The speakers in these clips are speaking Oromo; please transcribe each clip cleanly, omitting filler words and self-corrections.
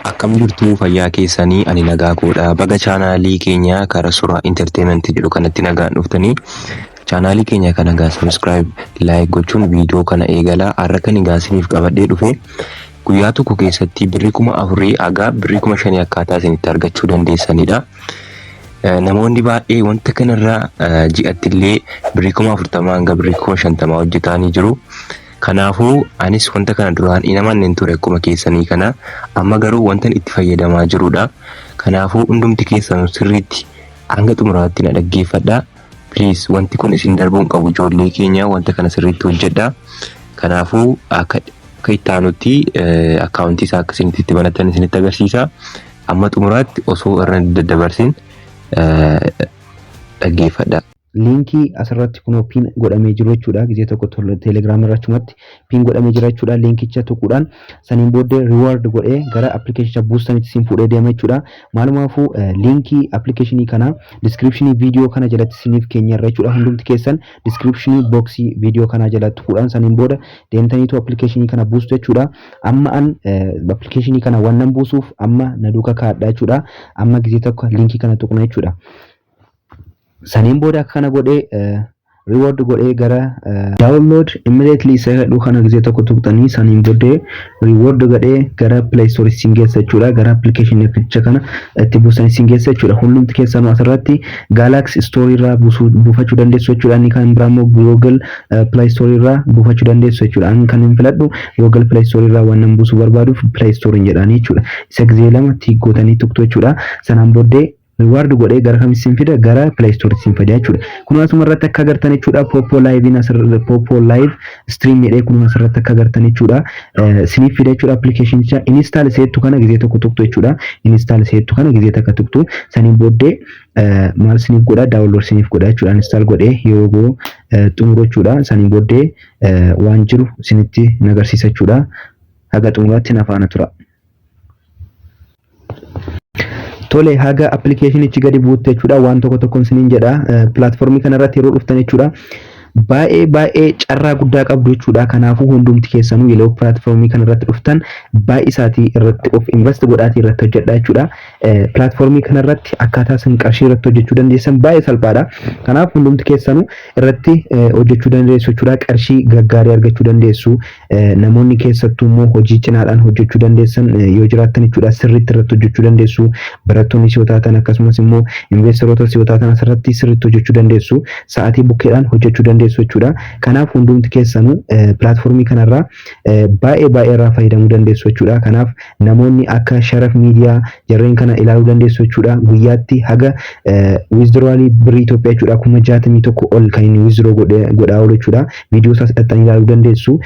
Akkam jirtu, fayyaa keessanii? Ani nagaa koodha. Baga chaanaalii keenya karaa Suuraa Entertainment jedhu kanatti nagaan dhuftanii. Chaanaalii keenya kana egaa subscribe, like gochuun viidiyoo kana eegalaa. Har'a kan egaa isiniif qabadhee dhufe guyyaa tokko keessatti birrii 4000 haga birrii 5000 akkaataa isinitti argachuu dandeessanidha. Namoonni baay'ee wanta kanarraa ji'atti illee birrii 40,000 hanga birrii 50,000 hojjetanii jiru. Kanaafuu anis wanta kana duraan hin amanneen ture akkuma keessanii kana, amma garuu wantan itti fayyadamaa jirudha. Kanaafuu hundumti keessan sirriitti hanga xumuraatti na dhaggeeffadha. Please, wanti kun isin darbuu hin qabu. Ijoollee keenya, wanta kana sirriitti hojjedha. Kanaafuu akka itti aanutti akkaawuntii isaa akka isinitti itti banatan isinitti agarsiisa. Amma xumuraatti osoo irra daddabarsin dhaggeeffadha. Liinkii asirratti kunoo pin godhamee jiru jechuudha. Gizee tokko Telegiraam irra achumatti pin godhamee jira jechuudha. Liinkicha tuquudhaan saniin booddee reward godhee gara appilikeeshinicha buustanitti isin fuudhee deema jechuudha. Maalumaafuu liinkii appilikeeshinii kana diskiripshinii viidiyoo kana jalatti isiniif keenyarra jechuudha. Hundumti keessan diskiripshinii booksii viidiyoo kanaa jalatti tuquudhaan saniin booda deemtaniitu appilikeeshinii kana buustu jechuudha. Amma an appilikeeshinii kana wannan buusuuf amma na duuka kaa'adha jechuudha. Amma gizee tokko liinkii kana tuqna jechuudha. Saniin booda akka kana godhee reward godhee gara download immediately isa jedhu kana gizee tokko tuqxanii saniin booddee reward godhee gara Play Store isin geessa jechuudha. Gara application kana itti buusan isin geessa jechuudha. Hundumti keessanuu asirratti Galaxy Store irraa buufachuu dandeessu jechuudha. Inni kan biraa immoo Google Play Store irraa buufachuu dandeessu jechuudha. Ani kan hin filadhu Google Play Store irraa waan nan buusuu barbaaduuf Play Store jedhaanii jechuudha. Isa gizee lama gootanii tuqxu jechuudha. Sanaan booddee reward godhee gara kam isin fida? Gara Play Store isin fida jechuudha. Kun asuma irratti akka agartan jechuudha. Poppo Live asirra Poppo Live Stream jedhee kun asirratti akka agartan jechuudha. Isiniif fida jechuudha appilikeeshinicha. Install seettu kana gizee tokko tuqxu jechuudha. Install seettu kana gizee takka tuqxu, saniin booddee maal isiniif godha? Download isiniif godha jechuudha. Install godhee yeroo xumuru jechuudha. Saniin booddee waan jiru isinitti nagarsiisa jechuudha. Haga xumuraatti na faana tura. Tole, haga appilikeeshinichi gadi buutte jechuudha, waan tokko tokkoon isiniin jedha. Pilaatfoormii kanarratti yeroo dhuftan jechuudha, baay'ee baay'ee carraa guddaa qabdu jechuudha. Kanaafuu hundumti keessanuu yeroo pilaatfoormii kanarratti dhuftan baay'isaatii irratti of invest godhaatii irratti hojjedha jechuudha. Pilaatfoormii kanarratti akkaataa isin qarshii irratti hojjechuu dandeessan baay'ee salphaadha. Kanaaf hundumti keessanuu irratti hojjechuu dandeessu jechuudha. Qarshii gaggaarii argachuu dandeessu. Namoonni keessattuu immoo hojii cinaadhaan hojjechuu dandeessan yoo jiraattan jechuudha, sirriitti irratti hojjechuu dandeessu. Barattoonni yoo taatan, akkasumas immoo investeroota yoo taatan, asirratti sirriitti hojjechuu dandeessu. Sa'aatii bukkeedhaan hojjechuu dandeessu jechuudha. Kanaaf hundumti keessanuu pilaatfoormii kanarraa baay'ee baay'ee irraa fayyadamuu dandeessu jechuudha. Kanaaf namoonni akka Sharaf Miidiyaa jarreen kana ilaaluu dandeessu jechuudha. Guyyaatti haga withdrawalii birrii Itoophiyaa jechuudha 61,000 ol kan inni withdraw godhaa oolu jechuudha. Viidiyoo isaas dhaqxanii ilaaluu dandeessu.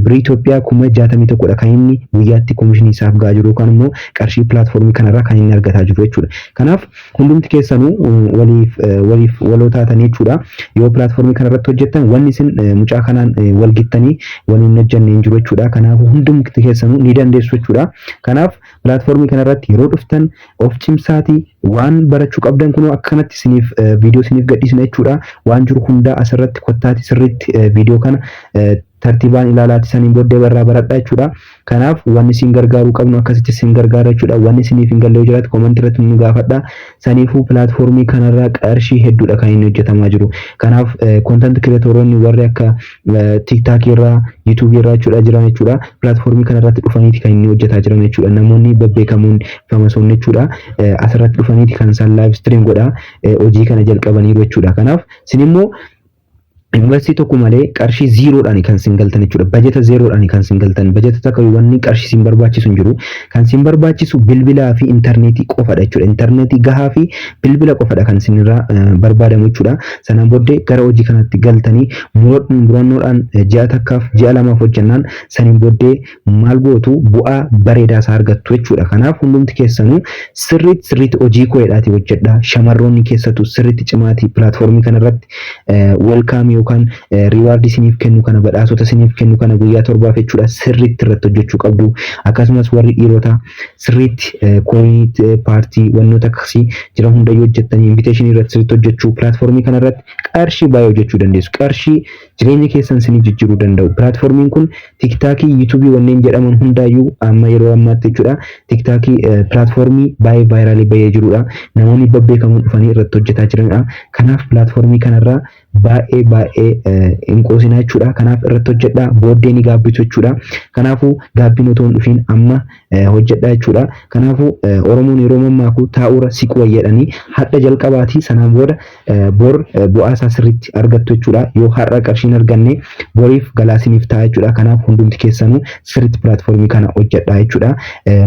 Birrii Itoophiyaa 61,000dha kan inni guyyaatti komishinii isaaf gahaa jiru yookaan immoo qarshii pilaatfoormii kanarraa kan inni argataa jiru jechuudha. Kanaaf hundumti keessanuu waliif waliif waloo taatan jechuudha. Yoo pilaatfoormii kanarratti hojjettan wanni isin mucaa kanaan wal gittanii waliin hojjenne hin jiru jechuudha. Kanaafuu hundumti keessanuu ni dandeessu jechuudha. Kanaaf pilaatfoormii kanarratti yeroo dhuftan of cimsaatii waan barachuu qabdan kunoo akkanatti isiniif viidiyoo isiniif gadhiisna jechuudha. Waan jiru hundaa asirratti kottaati sirriitti viidiyoo kana tartiibaan ilaalaati saniin booddee barraa baradha jechuudha. Kanaaf wanni isin gargaaruu qabnu akkasitti isin gargaara jechuudha. Wanni isiniif hin galle yoo jiraate koomantii irratti nu gaafadha. Saniifuu pilaatfoormii kanarraa qarshii hedduudha kan inni hojjetamaa jiru. Kanaaf content creatoroonni warri akka TikTokii irraa, YouTubeii irraa jechuudha jiran jechuudha. Pilaatfoormii kanarratti dhufaniiti kan inni hojjetaa jiran jechuudha. Namoonni babbeekamoon famasoonni jechuudha. Asirratti dhufaniiti kan isaan live stream godhaa hojii kana jalqabaniiru jechuudha. Kanaaf isin immoo Yuunivarsiitii tokko malee qarshii zerodhaan kan isin galtan jechuudha. Bajeta zerodhaan kan isin galtan. Bajeta takka wanni qarshii isin barbaachisu hin jiru. Kan isin barbaachisu bilbilaa fi intarneetii qofadha jechuudha. Intarneetii gahaa fi bilbila qofadha kan isinirraa barbaadamu jechuudha. Sanaan booddee gara hojii kanatti galtanii murannoodhaan ji'a takkaaf, ji'a lamaaf hojjennaan saniin booddee maal gootu? Bu'aa bareedaa isaa argattu jechuudha. Kanaaf hundumti keessanuu sirriitti sirriitti hojii koodhaatii hojjedha. Shamarroonni keessattuu sirriitti cimaatii pilaatfoormii kanarratti welcome yookaan rewardii isiniif kennu kana, badhaasota isiniif kennu kana guyyaa 7f jechuudha sirriitti irratti hojjechuu qabdu. Akkasumas warri dhiirotaa sirriitti coinii paartii wantoota akkasii jiran hundayyuu hojjettanii invitationii irratti sirriitti hojjechuu, pilaatfoormii kanarratti qarshii baay'ee hojjechuu dandeessu. Qarshii Jireenya keessan isinii jijjiiruu danda'u. Pilaatfoormiin kun TikTokii, YouTubeii wanneen jedhaman hundaayyuu amma yeroo ammaatti jechuudha. TikTokii pilaatfoormii baay'ee viralii bahee jirudha. Namoonni babbeekamoon dhufanii irratti hojjetaa jiranidha. Kanaaf pilaatfoormii kanarraa baay'ee baay'ee hin qoosinaa jechuudha. Kanaaf irratti hojjedhaa, booddee ni gaabbitu jechuudha. Kanaafuu gaabbiin otoo hin dhufiin amma hojjedhaa jechuudha. Kanaafuu Oromoon yeroo mammaaku taa'uura siqu wayya jedhanii, hadha jalqabaatii sanaan booda bor bu'aa isaa sirriitti argattu jechuudha. Yoo har'a qarshiin arganne boriif galaasiniif ta'a jechuudha. Kanaaf hundumti keessanuu sirriitti pilaatfoormii kana hojjedhaa jechuudha.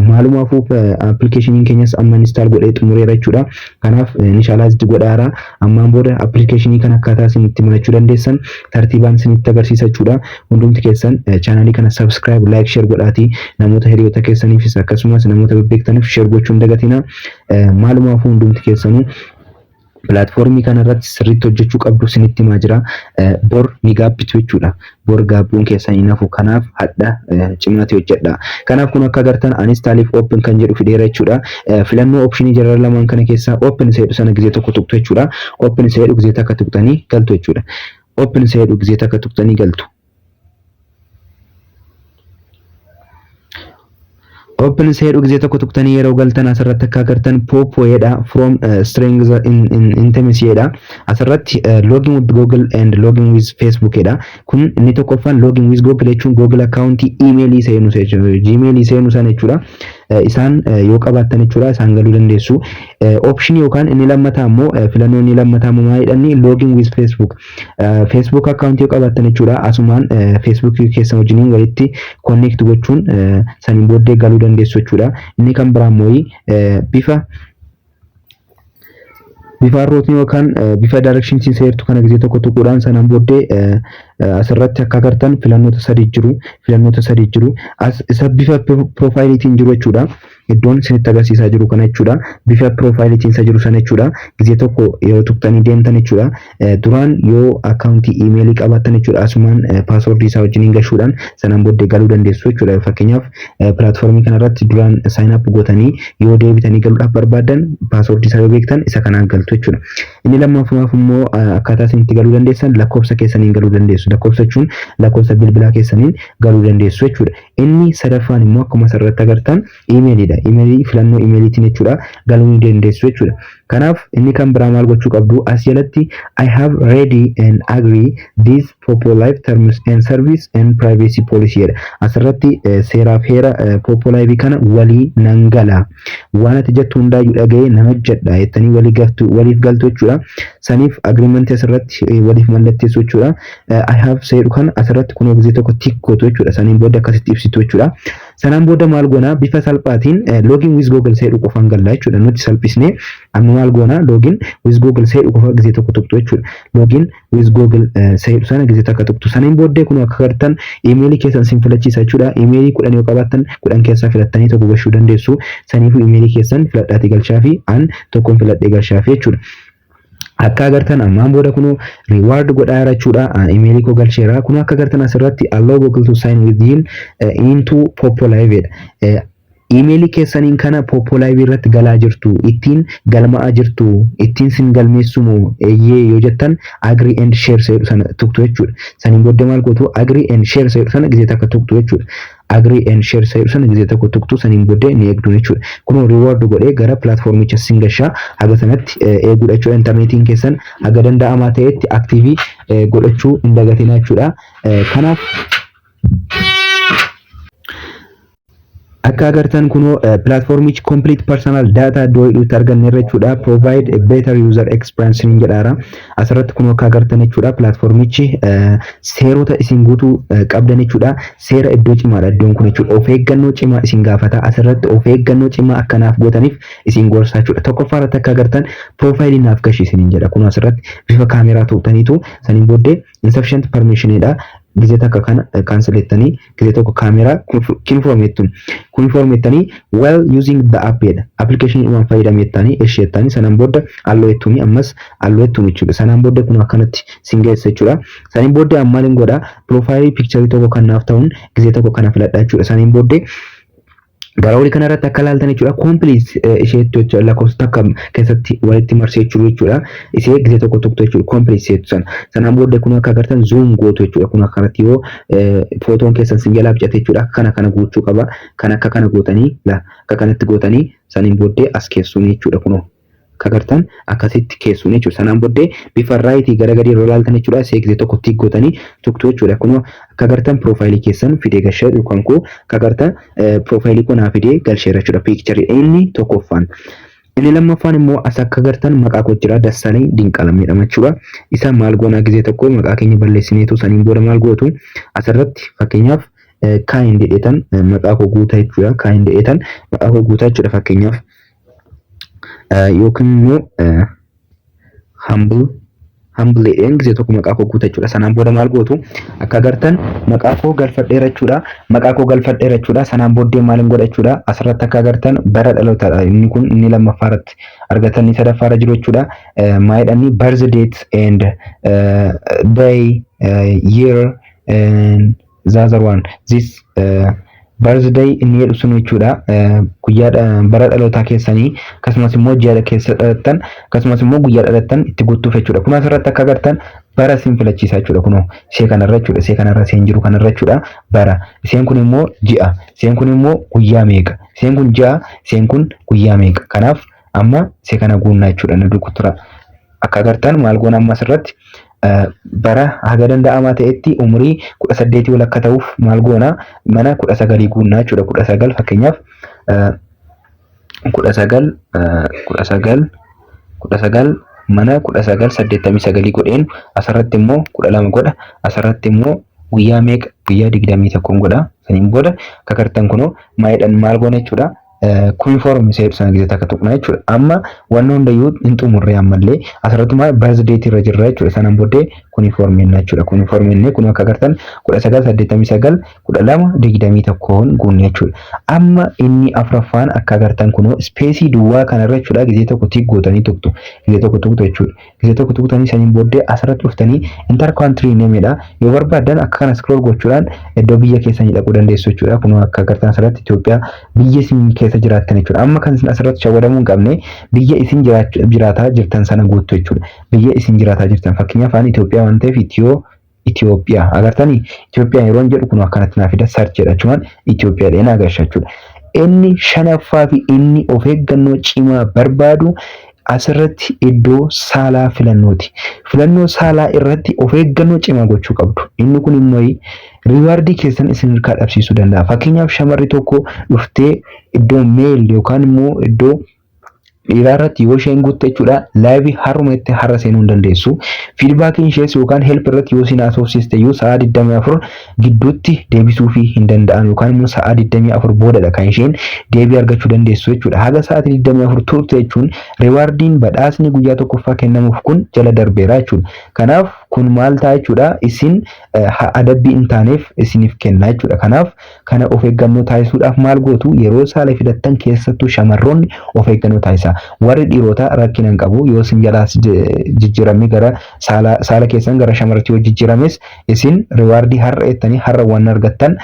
Maalumaafuu appilikeeshiniin keenyas amma install godhee xumureera jechuudha. Kanaaf initialized godhaara. Ammaan booda appilikeeshinii kana akkaataa isin itti banachuu dandeessan tartiibaan isinitti agarsiisa jechuudha. Hundumti keessan chaanaalii kana subscribe, like, share godhaatii namoota hiriyoota keessaniifis akkasumas namoota bebbeektaniif share gochuu hin dagatina. Maalumaafuu hundumti keessanuu pilaatfoormii kana irratti sirriitti hojjechuu qabdu isinitti himaa jira. Bor ni gaabbitu jechuudha. Bor gaabbuun keessan hin hafu. Kanaaf hadha cimaatti hojjedha. Kanaaf kun akka agartan uninstall fi open kan jedhu fideera jechuudha. Filannoo optionii jara lamaan kana keessaa open isa jedhu sana gizee tokko tuqxu jechuudha. Open isa jedhu gizee takka tuqxanii galtu jechuudha. Open isa jedhu gizee takka tuqxanii galtu. Open isa jedhu gizee tokko tuqxanii yeroo galtan asirratti akka agartan Poppo jedha, from strength in intimacy jedha. Asirratti login with Google and login with Facebook jedha. Kun inni tokkoffaan login with Google jechuun Google account, email seenu, Gmail seenu sana jechuudha. Isaan yoo qabaattan jechuudha, isaan galuu dandeessu. Option yookaan inni lammataa immoo, filannoo inni lammataa immoo maal jedhani? Login with Facebook. Facebook account yoo qabaattan jechuudha, asumaan Facebook keessan wajjiniin walitti connect gochuun saniin booddee galuu dandeessu jechuudha. Inni kan biraa immoo bifa arrowtiin yookaan bifa directionsiin seertu kana gizee tokko tuquudhaan sanaan booddee asirratti akka agartan filannoota sadii jiru. Filannoota sadii jiru. As isa bifa profileiitiin jiru jechuudha. Iddoon isinitti agarsiisaa jiru kana jechuudha. Bifa profileiitiin isa jiru sana jechuudha. Gizee tokko yeroo tuqxanii deemtan jechuudha. Duraan yoo accountii emailii qabaattan jechuudha, asumaan passwordii isaa wajjiniin gashuudhaan sanaan booddee galuu dandeessu jechuudha. Fakkeenyaaf, pilaatfoormii kanarratti duraan sign up gootanii yoo deebitanii galuudhaaf barbaadan, passwordii isaa yoo beektan isa kanaan galtu jechuudha. Inni lammaffaaf immoo akkaataa isin itti galuu dandeessan lakkoofsa keessaniin galuu dandeessu. Lakkoofsa jechuun lakkoofsa bilbilaa keessaniin galuu dandeessu jechuudha. Inni sadaffaan immoo akkuma asirratti agartan emailiidha. Emailii, filannoo emailiitiin jechuudha, galuu ni dandeessu jechuudha. Kanaaf inni kan biraa maal gochuu qabdu? As jalatti "I have read and agree this Poppo Live terms and service and privacy policy" jedha. Asirratti seeraaf heera Poppo Live kana walii nan gala. Waan ati jettu hundaayyuu dhaga'ee nan hojjedha jettanii walii galtu, waliif galtu jechuudha. Saniif agreement asirratti waliif mallatteessu jechuudha. "I have" seedhu kana asirratti kunoo gizee tokko tick gootu jechuudha. Saniin booda akkasitti ibsitu jechuudha. Sanaan booda maal goona? Bifa salphaatiin login with Google seedhu qofaan galla jechuudha. Nuti salphisnee amma maal goona? Login with Google seedhu qofa gizee tokko tuqxu jechuudha. Login with Google seedhu sana gizee takka tuqxu. Saniin booddee kun akka agartan emailii keessan sin filachiisa jechuudha. Emailii 10 yoo qabaattan 10 keessaa filattanii tokko gashuu dandeessu. Saniifuu emailii keessan filadhaatii galchaa fi an tokkoon filadhee galchaa fi jechuudha. Akka agartan ammaan booda kunoo reward godhaa jira jechuudha. Emailii koo galcheera. Kun akka agartan asirratti "Allow Google to sign within into Poppo Live" jedha. Emailii keessaniin kana Poppo Live irratti galaa jirtu, ittiin galma'aa jirtu, ittiin sin galmeessu moo? Eeyyee yoo jettan "agree and share" jedhu sana tuqxu jechuudha. Saniin booddee maal gootu? "Agree and share" jedhu sana gizee takka tuqxu jechuudha. "Agree and share" jedhu sana gizee tokko tuqxu, saniin booddee ni eegdu jechuudha. Kunoo reward godhee gara pilaatfoormicha sin gashaa, haga sanatti eeguudha jechuudha. Intarneetiin keessan haga danda'amaa ta'etti active godhachuu hin dagatinaa jechuudha. Kanaaf akka agartan kunoo pilaatfoormichi complete personal data iddoo hidhuutti arganneerra jechuudha. "Provide a better user experience" ni jedhaara. Asirratti kunoo akka agartan jechuudha, pilaatfoormichi seerota isin guutuu qabdan jechuudha. Seera iddoo cimaadha iddoon kun jechuudha. Of eeggannoo cimaa isin gaafata. Asirratti of eeggannoo cimaa akkanaaf gootaniif isin gorsaa jechuudha. Tokkoffaa irratti akka agartan profileii naaf gashi isiniin jedha. Kunoo asirratti bifa kaameraa tuqxaniitu saniin booddee insufficient permissionidha. Gizee takka kana cancelettanii gizee tokko kaameraa confirm confirm "while using the app" jedha. Application waan fayyadamettanii isheettanii sanaan booda allow jettuuni, ammas allow jettuun jechuudha. Sanaan booda kun akkanatti sin geessa jechuudha. Saniin booddee amma maaliin godha? Profile picture tokko kan naaf ta'uun gizee tokko kana filadha jechuudha. Saniin booddee Gara olii kanarratti akka ilaaltan jechuudha, complete isheetti jechuudha, lakkoofsa takka keessatti walitti marsee jechuudha. Ishee gisee tokko tokko jechuudha, complete isheetu sana. Sanaan booddee kun akka agartan zoom gootu jechuudha. Kun akkanatti yoo footoon keessan sin jalaa bicate jechuudha, akka kana kana gochuu qaba. Kan akka kana gootanii, akka kanatti gootanii, saniin booddee as keessuun jechuudha kunoo. Akka agartan akkasitti keessuun jechuudha. Sanaan booddee bifa rightii gara gadii yeroo ilaaltan jechuudha, ishee gisee tokko tick gootanii tuqtu jechuudha. Kunoo akka agartan profileii keessan fidee galchee, yookaan koo akka agartan profileii koo naa fidee galcheera jechuudha. Pictureii inni tokkoffaan. Inni lammaffaan immoo as akka agartan maqaa koo jira, Dassaalany Dinqalam jedhama jechuudha. Isa maal goonaa? Gisee tokko maqaa keenya balleessineetu, saniin booda maal gootu? Asirratti fakkeenyaaf kind jedheetan maqaa koo guutaa jechuudha. Kind jedheetan maqaa koo guutaa jechuudha fakkeenyaaf. Yookiin immoo humble humble jedheen gisee tokko maqaa koo guutaa jechuudha. Sanaan booda maal gootu? Akka agartan maqaa koo galfadheera jechuudha. Maqaa koo galfadheera jechuudha. Sanaan booddee maal godha jechuudha? Asirratti akka agartan bara dhalootaadha. Inni kun inni lammaffaa irratti argatan, inni sadaffaarra jiru jechuudha. Maal jedhani? Birth date and day, year and the other one, this birthday inni jedhu sun jechuudha. Guyyaa bara dhalootaa keessanii, akkasumas immoo ji'a keessa dhalattan, akkasumas immoo guyyaa dhalattan itti guutuuf jechuudha. Kun asirratti akka agartan bara isin filachiisa jechuudha. Kunoo ishee kanarra jechuudha. Ishee kanarra isheen jiru kanarra jechuudha. Bara isheen kun immoo ji'a. Isheen kun immoo guyyaa meeqa. Isheen kun ji'a. Isheen kun guyyaa meeqa. Kanaaf amma ishee kana guunnaa jechuudha. Inni tura. Akka agartan maal goona amma asirratti? Bara haga danda'amaa ta'etti umurii 18 ol akka ta'uuf maal goona? Mana 19 guunnaa jechuudha. 19 fakkeenyaaf, 19, 19, 19, mana 1989 godheen, asirratti immoo 12 godha. Asirratti immoo guyyaa meeqa? Guyyaa 21 godha. Saniin booda akka agartan kunoo maayidhaan maal goona jechuudha? Confirm isa jedhu sana gisee takka tuqna jechuudha. Amma wanni hundayyuu hin xumurre, ammallee asirratti maal birth date irra jirra jechuudha. Sanaan booddee confirm jenna jechuudha. Confirm jennee kun akka agartan 1989 12 21 guunne jechuudha. Amma inni afuraffaan akka agartan kunoo spaceii duwwaa kanarra jechuudha, gisee tokko tick gootanii tuqtu. Gisee tokko tuqtu jechuudha. Gisee tokko tuqtanii, saniin booddee asirratti dhuftanii enter country nameedha. Yoo barbaaddan akka kana scroll gochuudhaan iddoo biyya keessanii dhaquu dandeessu jechuudha. Kunoo akka agartan asirratti Itoophiyaa, biyya isin keessa jiraattan jechuudha. Amma kan isin asirratti shawwadamuu hin qabne biyya isin jiraataa jirtan sana guuttu jechuudha. Biyya isin jiraataa jirtan, fakkeenyaaf ani Itoophiyaa waan ta'eef Itoophiyaa agartanii, Itoophiyaa yeroo jedhu kun akkanatti naa fida, search jedha jechuun Itoophiyaa dhee naa galcha jechuudha. Inni shanaffaa fi inni of eeggannoo cimaa barbaadu asirratti iddoo saalaa filannooti. Filannoo saalaa irratti of eeggannoo cimaa gochuu qabdu. Inni kun immoo rewardii keessan isin harkaa dhabsiisuu danda'a. Fakkeenyaaf shamarri tokko dhuftee iddoo male yookaan immoo iddoo dhiiraa irratti yoo isheen guutte jechuudha, liveii har'uma itti har'a seenuu hin dandeessu. Feedbackiin ishees yookaan help irratti yoo isin haasofsiiste iyyuu sa'a 24 gidduutti deebisuufii hin danda'an, yookaan immoo sa'a 24 boodadha kan isheen deebii argachuu dandeessu jechuudha. Haga sa'aatii 24 turte jechuun rewardiin, badhaasni guyyaa tokkoffaa kennamuuf kun jala darbeera jechuudha. Kanaaf kun maal ta'a jechuudha? Isin adabbii hin taaneef isiniif kenna jechuudha. Kanaaf kana of eeggannoo taasisuudhaaf maal gootu? Yeroo saala filattan keessattuu shamarroonni of eeggannoo taasisaa. Warri dhiirotaa rakkina hin qabu, yoo isin jalaas jijjiiramee gara saala keessan gara shamarratti yoo jijjiirames, isin rewardii har'a jettanii har'a waan argattan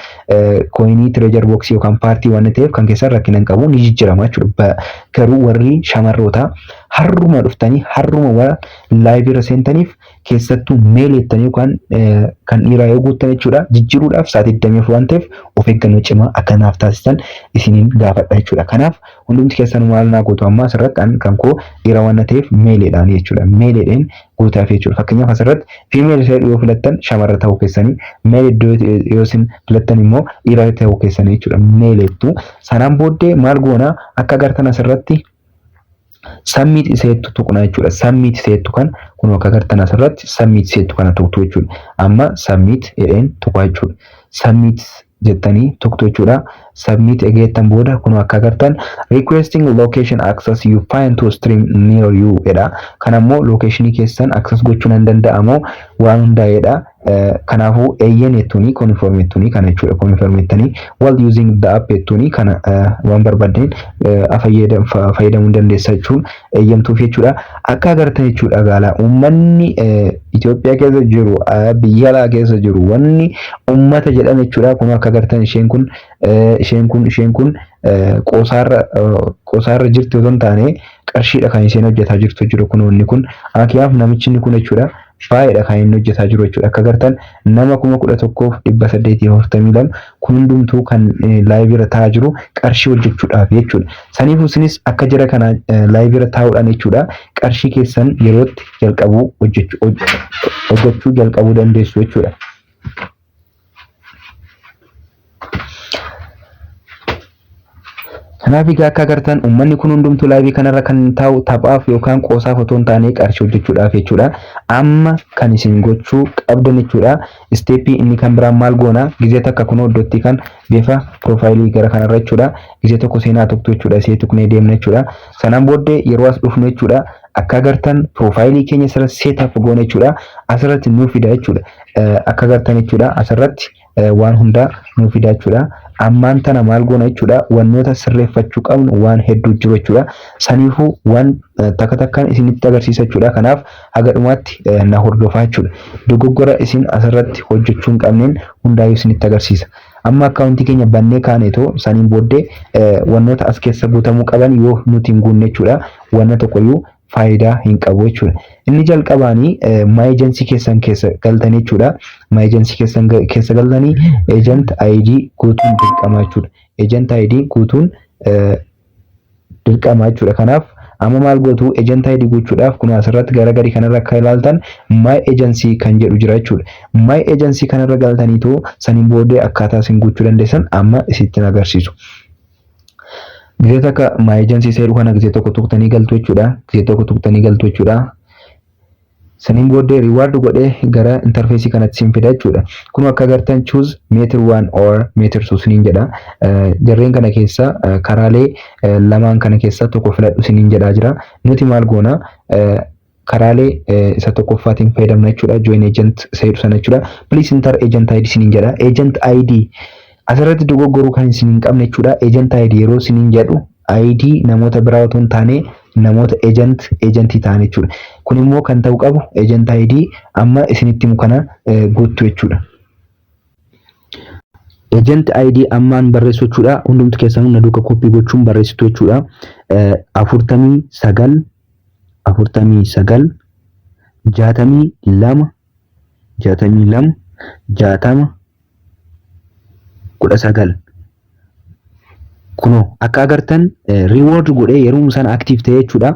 coinii treasure boxii yookaan paartii waan ta'eef kan keessan rakkina hin qabu, ni jijjiirama jechuudha. Garuu warri shamarrootaa har'uma dhuftanii har'uma waan liveii irra seentaniif, keessattuu male jettanii yookaan kan dhiiraa yoo guuttan jechuudha, jijjiiruudhaaf sa'aatii 24 waan ta'eef of eeggannoo cimaa akka naaf taasisan isiniin gaafadha jechuudha. Kanaaf hundumti keessan maal naa gootu? Amma asirratti an kan koo dhiira waan ta'eef maledhaan jechuudha. Maledhaan guutaaf jechuudha. Fakkeenyaaf asirratti female isa yoo filattan shamarra ta'uu keessanii, male iddoo yoo isin filattan immoo dhiira ta'uu keessanii jechuudha. Malettu sanaan booddee maal goona? Akka agartan asirratti submit iseettu tuqna jechuudha. Submit iseettu kan kun akka agartan asirratti submit iseettu kana tuqtu jechuudha. Amma submit jedheen tuqa jechuudha. Submit jettanii tuqtu jechuudha. Submit egeettan booda kun akka agartan "requesting location access you find to stream near you" jedha. Kan ammoo locationii keessan access gochuun hin danda'amu waan hundaa'edha. Kanaafuu eeyyen jettuuni, confirm jettuuni kana jechuudha. Confirm jettanii "while using the app" jettuuni, kana waan barbaaddeen fayyadamuu dandeessa jechuun eeyyamtuuf jechuudha. Akka agartan jechuudha, gaala uummanni Itoophiyaa keessa jiru, biyya alaa keessa jiru, wanni uummata jedhan jechuudha. Kun akka agartan isheen kun, isheen kun, isheen kun Qoosaarra qoosaarra jirti otoo hin taane, qarshiidha kan isheen hojjetaa jirtu jiru. Kun wanni kun akiyaaf namichi inni kun jechuudha, baay'eedha kan inni hojjetaa jiru jechuudha. Akka agartan nama 11,842 kun hundumtuu kan live irra taa'aa jiru qarshii hojjechuudhaaf jechuudha. Saniifuu isinis akka jara kana live irra taa'uudhaan jechuudha, qarshii keessan yerootti jalqabuu hojjechuu jalqabuu dandeessu jechuudha. Kanaaf egaa akka agartan uummanni kun hundumtuu live kanarra kan taa'u taphaaf yookaan qoosaaf otoo hin taane qarshii hojjechuudhaaf jechuudha. Amma kan isin gochuu qabdan jechuudha. Step inni kan biraan maal goona? Gizee takka kunoo iddootti kan bifa profile gara kanarra jechuudha. Gizee tokko seenaa tuqtu jechuudha. Isee tuqnee deemna jechuudha. Sanaan booddee yeroo as dhufnu jechuudha. Akka agartan profile keenya asirratti set up goona jechuudha. Asirratti nuu fida jechuudha. Akka agartan jechuudha. Asirratti waan hundaa nuu fida jechuudha. Ammaan tana maal goona jechuudha? Wannoota sirreeffachuu qabnu waan hedduu jiru jechuudha. Saniifuu waan takka takkaan isinitti agarsiisa jechuudha. Kanaaf haga dhumaatti na hordofaa jechuudha. Dogoggora isin asirratti hojjechuu hin qabneen hundaayyuu isinitti agarsiisa. Amma akkaawuntii keenya bannee kaaneetoo saniin booddee wannoota as keessa guutamuu qaban yoo nuti hin guunne jechuudha, wanna tokkoyyuu faayidaa hin qabu jechuudha. Inni jalqabaanii My Agency keessan keessa galtanii jechuudha. My Agency keessan keessa galtanii Agent ID guutuun dirqama jechuudha. Agent ID guutuun dirqama jechuudha. Kanaaf amma maal gootu? Agent ID guutuudhaaf kun asirratti gara gadi kanarra akka ilaaltan My Agency kan jedhu jira jechuudha. My Agency kanarra galtaniitoo saniin booddee akkaataa isin guuchuu dandeessan amma isinitti agarsiisu. Gizee takka My Agency seeruu kana gizee tokko tuqtanii galtu jechuudha. Gizee tokko tuqtanii galtu jechuudha. Saniin booddee reward godhee gara interface kanatti siin fida jechuudha. Kun akka agartan choose method 1 or method 2 siniin jedha. Jarreen kana keessa karaalee lamaan kana keessa tokko filadhu siniin jedhaa jira. Nuti maal goona? Karaalee isa tokkoffaatiin fayyadamna jechuudha. Join agent seeru sana jechuudha. Please enter agent ID siniin jedha. Agent ID asirratti dogoggoruu kan isin hin qabne jechuudha. Agent ID yeroo siniin jedhu ID namoota biraa otoo hin taane namoota agentii ta'an jechuudha. Kun immoo kan ta'u qabu agent ID amma isinitti himu kana guuttu jechuudha. Agent ID ammaan barreessu jechuudha. Hundumti keessanuu na duuka koppii gochuun barreessitu jechuudha. 49 49 62 62 60 19. Kunoo akka agartan reward godhee yeroo sana active ta'e jechuudha.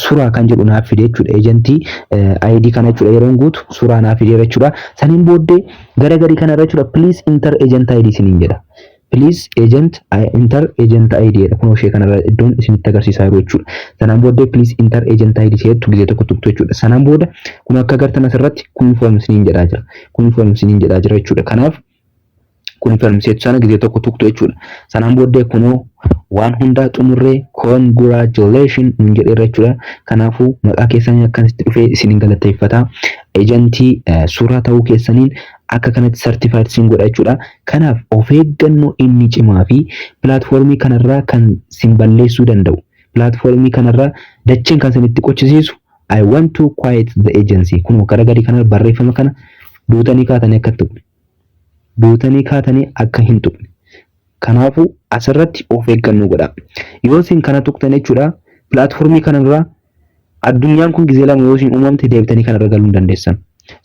Suuraa kan jedhu naaf fide jechuudha. Agentii ID kana jechuudha, yeroon guutu suuraa naaf fide jechuudha. Saniin booddee gara gadii kanarra jechuudha, please enter agent ID isiniin jedha. Please agent enter agent ID jedha. Kunoo ishee kanarra iddoon isinitti agarsiisaa jiru jechuudha. Sanaan booddee please enter agent ID isheettu gizee tokko tuqxu jechuudha. Sanaan booda kun akka agartan asirratti confirm isiniin jedhaa jira. Confirm isiniin jedhaa jira jechuudha. Kanaaf confirm seetu sana gizee tokko tuqxu jechuudha. Sanaan booddee kunoo waan hundaa xumurree congratulation nun jedheera jechuudha. Kanaafuu maqaa keessanii akkanatti dhufee isiniin galateeffata. Agentii suuraa ta'uu keessaniin akka kanatti certified isin godha jechuudha. Kanaaf of eeggannoo inni cimaa fi pilaatfoormii kanarraa kan isin balleessuu danda'u, pilaatfoormii kanarraa dacheen kan isinitti qochisiisu I want to quit the agency. Kunoo gara gadii kana barreeffama kana duutanii kaatanii akka tuqne. Duutanii kaatanii akka hin tuqne. Kanaafuu asirratti of eeggannoo godhaa. Yoo isin kana tuqtan jechuudha, pilaatfoormii kanarraa addunyaan kun gizee lama yoo isin uumamte deebitanii kanarra galuu hin dandeessan.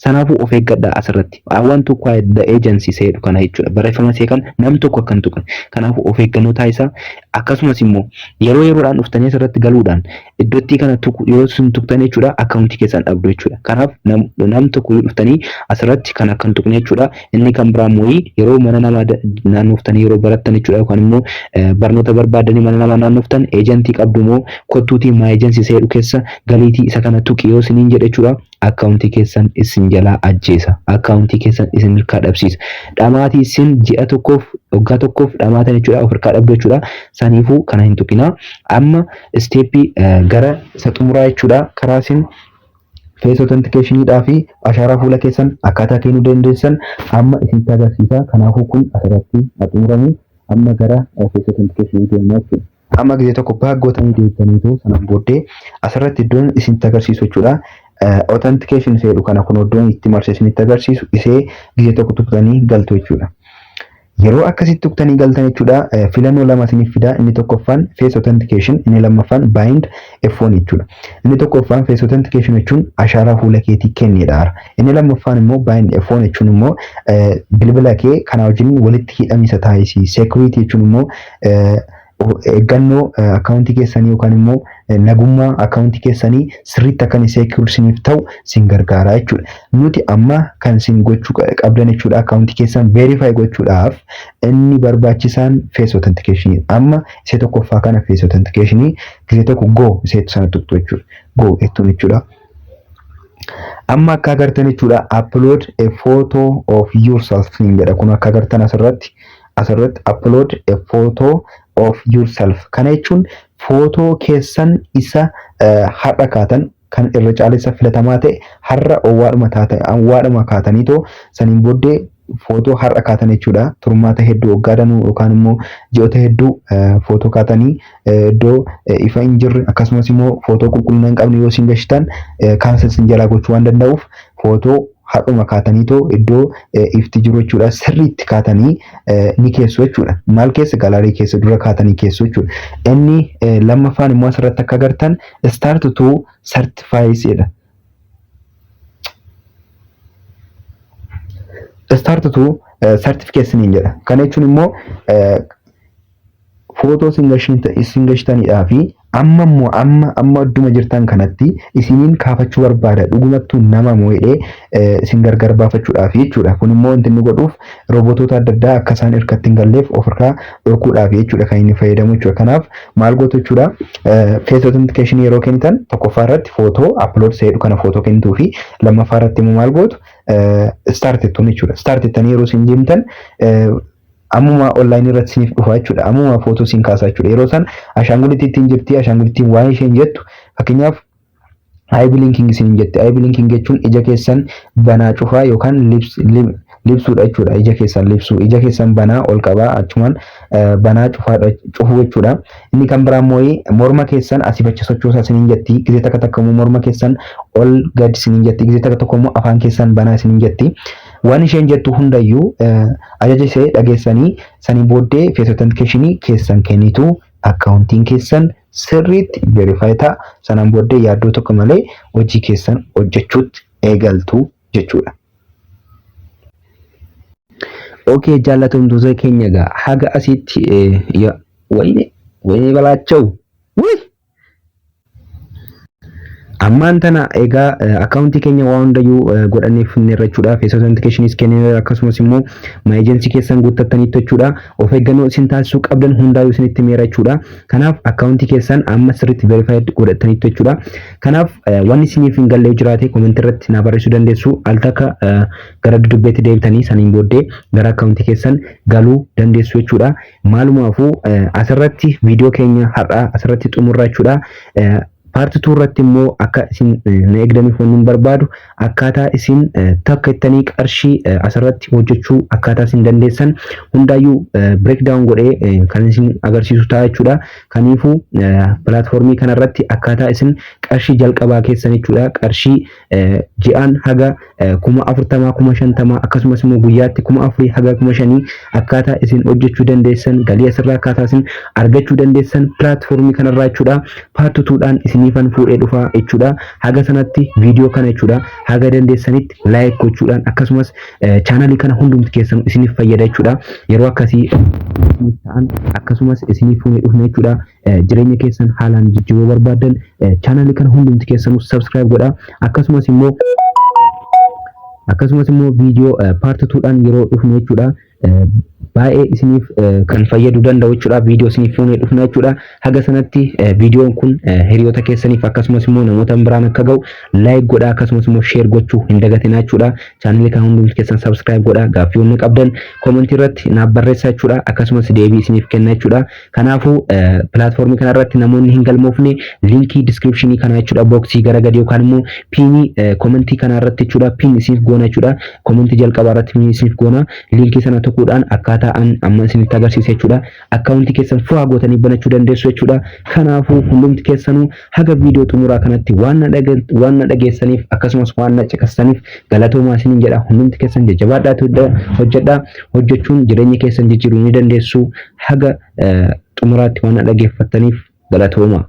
Sanaafuu of eeggadhaa asirratti. I want to quit the agency seedhu kana jechuudha. Barreeffama see kan nam tokko akka hin tuqne. Kanaafuu of eeggannoo taasisaa. Akkasumas immoo yeroo yeroodhaan dhuftanii asirratti galuudhaan iddootti kana tuqu yoo isin tuqtan jechuudha, akkaawuntii keessan dhabdu jechuudha. Kanaaf nam tokko yoo dhuftanii asirratti kan akka hin tuqne jechuudha. Inni kan biraa immoo yeroo mana namaa naannoftanii yeroo barattan jechuudha, yookaan immoo barnoota barbaadanii mana namaa naannoftan, eejantii qabdu immoo kottuutii my agency seedhu keessa galiitii isa kana tuqi yoo isiniin jedhe jechuudha, akkaawuntii keessan isin jalaa ajjeesa. Akkaawuntii keessan isin hirkaa dhabsiisa. Dhamaatii isin ji'a tokkoof, waggaa tokkoof dhamaatan jechuudha, of hirkaa dhabdu jechuudha. Saniifuu kana hin tuqinaa. Amma isteeppii gara isa xumuraa jechuudha. Karaa isin face authenticationidhaa fi ashaaraa fuula keessan akkaataa kennuu dandeessan amma isinitti agarsiisa. Kanaafuu kun asirratti xumuramu, amma gara face authentication deemna jechuudha. Amma gizee tokko back gootanii deebitaniitu sanaan booddee asirratti iddoon isinitti agarsiisu jechuudha. Authentication jedhu kana kun iddoon itti marsee isinitti agarsiisu isee gizee tokko tuqxanii galtu jechuudha. Yeroo akkasitti tuqxanii galtan jechuudha, filannoo lama isiniif fida. Inni tokkoffaan face authentication, inni lammaffaan bind a phone jechuudha. Inni tokkoffaan face authentication jechuun ashaaraa fuula keetii kennedha. Inni lammaffaan immoo bind a phone jechuun immoo bilbila kee kana wajjin walitti hidhamisa taasisi. Security jechuun immoo eeggannoo akkaawuntii keessanii yookaan immoo nagummaa akkaawuntii keessanii sirriitti akka inni secure isiniif ta'u isin gargaara jechuudha. Nuti amma kan isin gochuu qabdan jechuudha, akkaawuntii keessan verify gochuudhaaf inni barbaachisaan face authentication. Amma isee tokkoffaa kana, face authentication, gisee tokko go iseetu sana tuqxu jechuudha. Go jettuun jechuudha. Amma akka agartan jechuudha, "Upload a photo of yourself" niin jedha. Kun akka agartan asirratti "Upload a photo of yourself". Kana jechuun footoo keessan isa har'a kaatan kan irra caalessa filatamaa ta'e, har'a owwaadhuma kaataniitoo saniin booddee footoo har'a kaatan jechuudha. Turmaata hedduu, waggaa danuu yookaan immoo ji'oota hedduu footoo kaatanii iddoo ifa hin jirre, akkasumas immoo footoo qulqullina hin qabne yoo isin gashitan cancel isin jalaa gochuu waan danda'uuf, footoo har'uma kaataniitoo iddoo ifti jiru jechuudha, sirriitti kaatanii ni keessu jechuudha. Maal keessa? Gallery keessa dura kaatanii keessu jechuudha. Inni lammaffaan immoo asirratti akka agartan "Start to certify" jedha. "Start to certification" jedha. Kana jechuun immoo footoo isin gashitanidhaa fi amma immoo amma adduma jirtan kanatti isiniin kaafachuu barbaada, dhugumattuu nama moo jedhee isin gargar baafachuudhaaf jechuudha. Kun immoo wanti inni godhuuf roobotota adda addaa akka isaan hirkatti hin galleef ofirraa dhorkuudhaaf jechuudha kan inni fayyadamu jechuudha. Kanaaf maal gootu jechuudha? Face authentication yeroo kennitan tokkoffaa irratti footoo upload seedhu kana footoo kennituu fi lammaffaa irratti immoo maal gootu? Start jettuun jechuudha. Start jettanii yeroo isin deemtan ammuma online irratti isiniif dhufa jechuudha. Ammuma footoo isin kaasaa jechuudha. Yeroo san ashaangulittiin jirti. Ashaangulittiin waan isheen jettu, fakkeenyaaf, "Eye blinking" isin jetti. Eye blinking jechuun ija keessan banaa cufaa yookaan libsuudha jechuudha. Ija keessan libsuu, ija keessan banaa ol qabaa achumaan banaa cufaa cufuu jechuudha. Inni kan biraa immoo morma keessan asii achi sochoosaa isiniin jetti. Gisee takka takka immoo morma keessan ol gad isiniin jetti. Gisee takka tokko immoo afaan keessan banaa isiniin jetti. Waan isheen jettu hundayyuu ajaja ishee dhageessanii sanii booddee face authentication keessan kennitu, akkaawuntiin keessan sirriitti verify ta'a. Sanaan booddee yaaddoo tokko malee hojii keessan hojjechuutti eegaltu jechuudha. Okay, jaallatamtoota keenya, egaa haga asitti, wayine wayine balaacha'u. Ammaan tana egaa akkaawuntii keenya waan hundayyuu godhannee finneerra jechuudha. Face authenticationis kenneera, akkasumas immoo my agency keessan guuttattaniitu jechuudha. Of eeggannoo isin taasisuu qabdan hundaayyuu isinitti himeera jechuudha. Kanaaf akkaawuntii keessan amma sirriitti verified godhataniitu jechuudha. Kanaaf wanni isiniif hin galle jiraate comment irratti naa barreessuu dandeessu. Al takka gara dudubbeetti deebitanii saniin booddee gara akkaawuntii keessan galuu dandeessu jechuudha. Maalumaafuu asirratti viidiyoo keenya har'aa asirratti xumurra jechuudha. Part 2 irratti immoo akka isin na eegdaniif wanni barbaadu, akkaataa isin takka ittanii qarshii asirratti hojjechuu akkaataa isin dandeessan hundaayyuu breakdown godhee kan isin agarsiisu ta'a jechuudha. Kanaafuu pilaatfoormii kanarratti akkaataa isin qarshii jalqabaa keessan jechuudha, qarshii ji'aan haga 40,000, 50,000, akkasumas immoo guyyaatti 4,000 haga 5,000 akkaataa isin hojjechuu dandeessan, galii asirraa akkaataa isin argachuu dandeessan pilaatfoormii kanarraa jechuudha. Part 2dhaan isiniifan fuudhee dhufaa jechuudha. Haga sanatti viidiyoo kana jechuudha haga dandeessanitti like gochuudhaan, akkasumas chaanalii kana hundumti keessan isiniif fayyada jechuudha. Yeroo akkasii isiniif ta'an akkasumas isiniif fuunee dhufna jechuudha. Jireenya keessan haalaan jijjiiruu barbaadan chaanalii kana hundumti keessanuu subscribe godhaa. Akkasumas immoo viidiyoo part 2dhaan yeroo dhufnu jechuudha, baay'ee isiniif kan fayyaduu danda'u jechuudha. Viidiyoo isiniif fuunee dhufna jechuudha. Haga sanatti viidiyoon kun hiriyoota keessaniif akkasumas immoo namoota biraan akka ga'u like godhaa, akkasumas immoo share gochuu hin dagatinaa jechuudha. Chaanalii kana hundumti keessan subscribe godhaa. Gaaffii wanni qabdan comment irratti naaf barreessaa jechuudha. Akkasumas deebii isiniif kenna jechuudha. Kanaafuu pilaatfoormii kana irratti namoonni hin galmoofne liinkii descriptionii kana jechuudha, boxii gara gadi yookaan immoo pinii commentii kana irratti jechuudha, pin isiniif goona jechuudha. Commentii jalqabaa irratti pin isiniif goona. Liinkii sana tuquudhaan akkaataa Akkaataa an amma isinitti agarsiise jechuudha. Akkaawuntii keessan fu'aa gootanii banachuu dandeessu jechuudha. Kanaafuu hundumti keessanuu haga viidiyoo xumuraa kanatti waan na dhageessaniif akkasumas waan na caqasaniif galatoomaa isiniin jedha. Hundumti keessan jajjabaadhaatu hojjedhaa. Hojjechuun jireenya keessan jijjiiruu ni dandeessu. Haga xumuraatti waan na dhageeffattaniif galatooma.